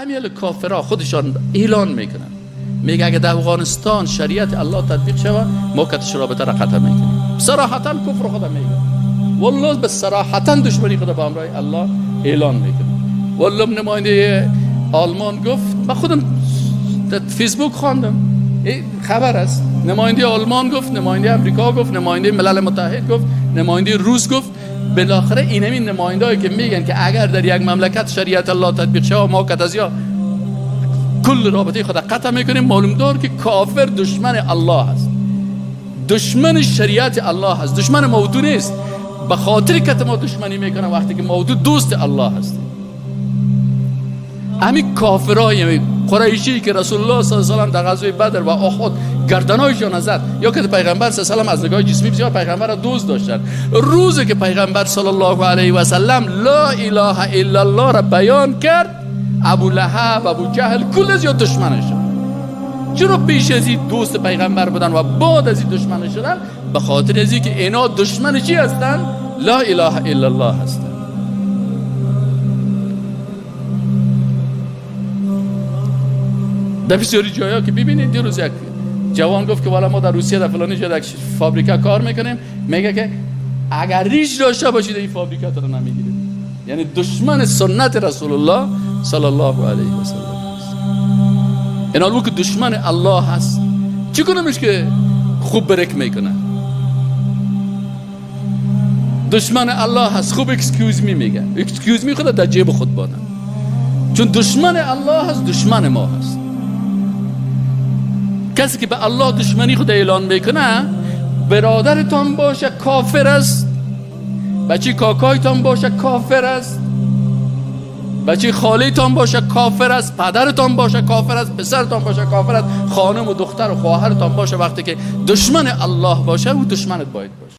امیال کافرها خودشان اعلان میکنن، میگه اگه در افغانستان شریعت الله تطبیق شود ما کتش رابطه را قطع میکنیم. صراحتا کفر خود میگه، والله به صراحتا دشمنی خود با امرای الله اعلان میکنه. والله نماینده آلمان گفت، من خودم در فیسبوک خواندم، خبر است. نماینده آلمان گفت، نماینده امریکا گفت، نماینده ملل متحد گفت، نماینده روس گفت. بالاخره اینمین نمایندهایی که میگن که اگر در یک مملکت شریعت الله تطبیق شود ما کتازیا کل رابطه خود قطع میکنیم، معلوم دار که کافر دشمن الله است، دشمن شریعت الله است، دشمن موضوع نیست. به خاطر که ما دشمنی میکنه وقتی که موضوع دوست الله هست. همین کافرای قریشی که رسول الله صلی الله علیه و سلم در غزوه بدر و احد گردنایشان زد، یا که پیغمبر صلی الله علیه و سلم از نگاه جسمی بسیار پیغمبر را دوست داشتن. روزی که پیغمبر صلی الله علیه و سلم لا اله الا الله را بیان کرد، ابو لهب، ابو جهل کل از یا دشمنش شد. چرا پیش از این دوست پیغمبر بودن و بعد از این دشمن شدن؟ به خاطر از که اینا دشمن چی هستن؟ لا اله الا الله هستن. در بسیاری جایا که ببینید، دیروز یک جوان گفت که والا ما در روسیه در فلانی جا در فابریکا کار میکنیم، میگه که اگر ریش داشته باشید این فابریکا تو رو نمیگیریم. یعنی دشمن سنت رسول الله صلی الله علیه و سلم است. اینا که دشمن الله هست، چی کنمش که خوب برک میکنه؟ دشمن الله هست، خوب excuse me میگه، excuse me خود در جیب خود بانه، چون دشمن الله هست، دشمن ما هست. کسی که به الله دشمنی خود اعلان میکنه، برادرتان باشه کافر است، بچه کاکایتان باشه کافر است، بچه خالیتان باشه کافر است، پدرتان باشه کافر است، پسرتان باشه کافر است، خانم و دختر و خواهرتان باشه، وقتی که دشمن الله باشه او دشمنت باید باشه.